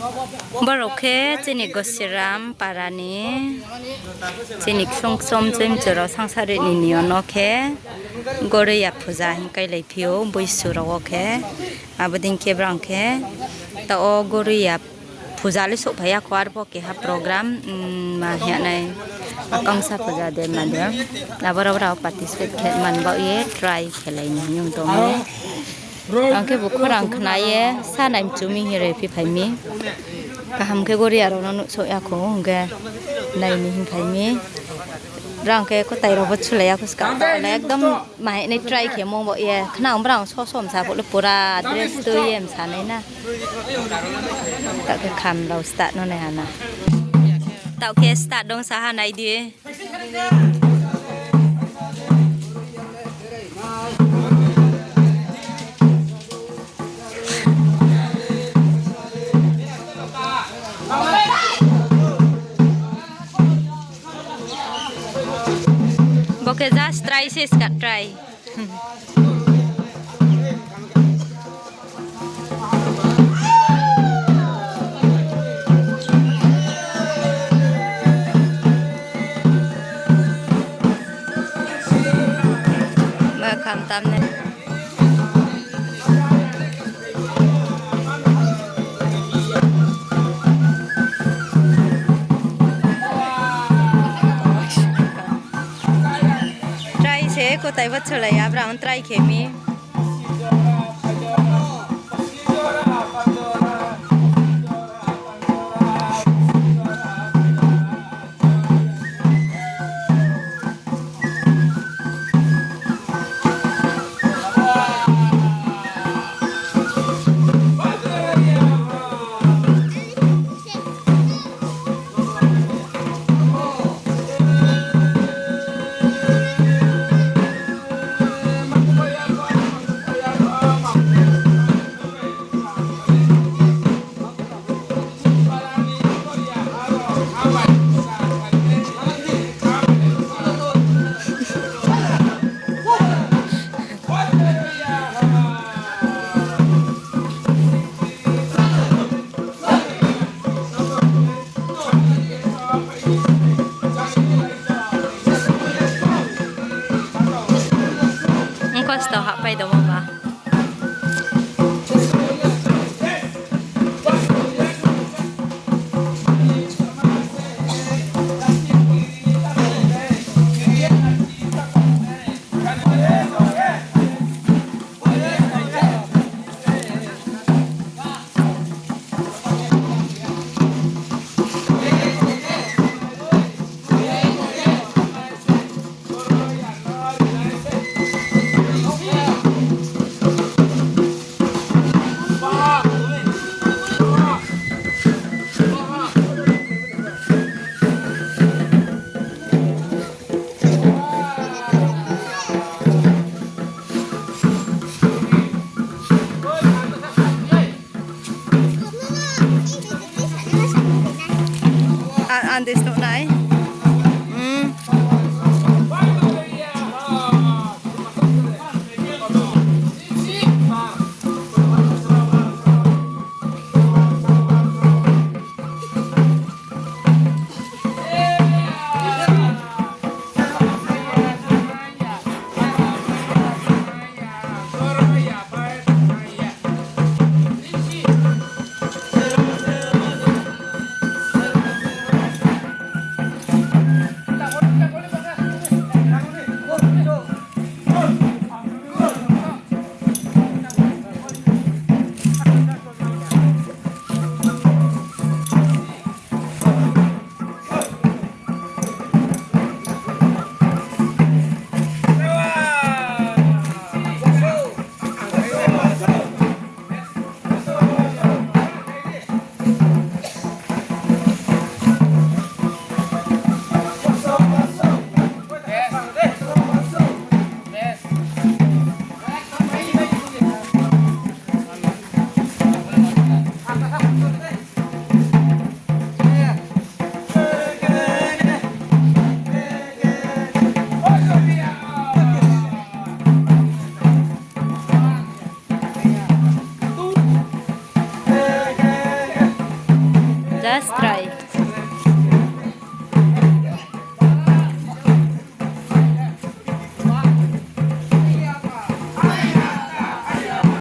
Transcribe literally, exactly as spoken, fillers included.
Borao khe chini Gosiram para ni, chini ksung ksom chimchu rao sangsari ni niyo no khe Goroiya puja hing kailai phi ou, boisu rao wo khe. Abo dei khe brang khe, taoh wo Goroiya puja le souhphai ya kho, arpho keha program, ma hing ya nai, akangsa puja de ma de. Abo rao brao participate khe man baoh ye try khelai ni hing tong ou. Ang khe bo khorang khna ye sa nai mchu mi hing ri phi phai mi. Kaham khe Goroiya rao no nuhsouh ya kho, hing khe nai ni hing phai mi. Brang khe kutai rao pho chulai ya kho, skang tao le ekdom ma hing nai try khe mung baoh ye. Khna ong brang so so msa phuh le pura dress tui ye msa nai na. Taoh khe kham rao start no nai ha na. Taoh khe start dong sa ha nai di. Bo khe just try se ska try. Ma kham tam nai. Try se kutai bo chulai ya, brang try khe mi. Just try.